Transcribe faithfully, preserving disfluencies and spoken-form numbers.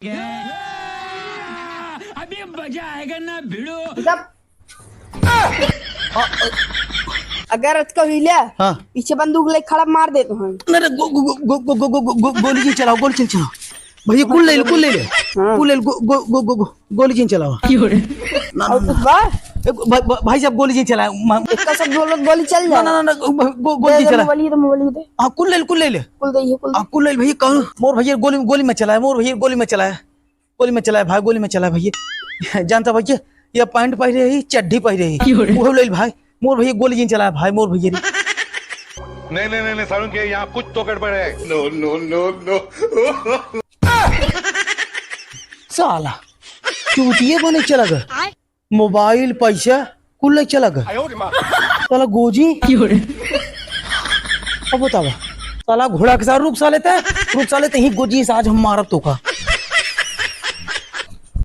अभी मजा आएगा ना भिड़ो। जब अगर अटका हुई ले, हाँ। पीछे बंदूक ले खड़ा मार देत हैं। नहीं, नहीं, गो-, गो-, गोली जिन चलाओ, गोली जिन चलाओ। भैया, कुल ले लो, कुल ले ले। हाँ। कुल ले लो, गो-, गो-, गो-, गो-, गो-, गोली जिन चलाओ। क्यों रे? ना, ना, और ना। कुछ बा? ए, गो-, भा-, भा-, भाई साहब, गोली जिन चलाओ। मा-, इतना सब बोलो, गोली चल ना, जाए। ना, ना, ना, गो-, गो-, गोली दे, जिन दे, चलाओ। मोबाइल दे, मोबाइल दे। हाँ, कुल ले लो, कुल ले ले। कुल दे, ये कुल दे। हाँ, कुल ले लो भैया, कौन? मोर भैया गोली, गोली में चलाए, मोर भैया गोली में चलाए। गोली में चलाए भाई, गोली में चलाए भैया। जानता भैया, ये पैंट पहिरे ही, चड्ढी पहिरे ही। क्यों रे? वो ले भाई, मोर भैया गोली जिन चलाए भाई, मोर भैया रे। नहीं, नहीं, नहीं, नहीं, सारुण के यहाँ कुछ तो गड़बड़ है। No, no, no, no। साला, चूतिए बने चला गए। मोबाइल, पैसा, कुल ले चला गए। साला गोजी। अब बतावा, साला घोड़ा के साथ रुक साले ते, रुक साले ते ही गोजी से आज हम मारब तोका।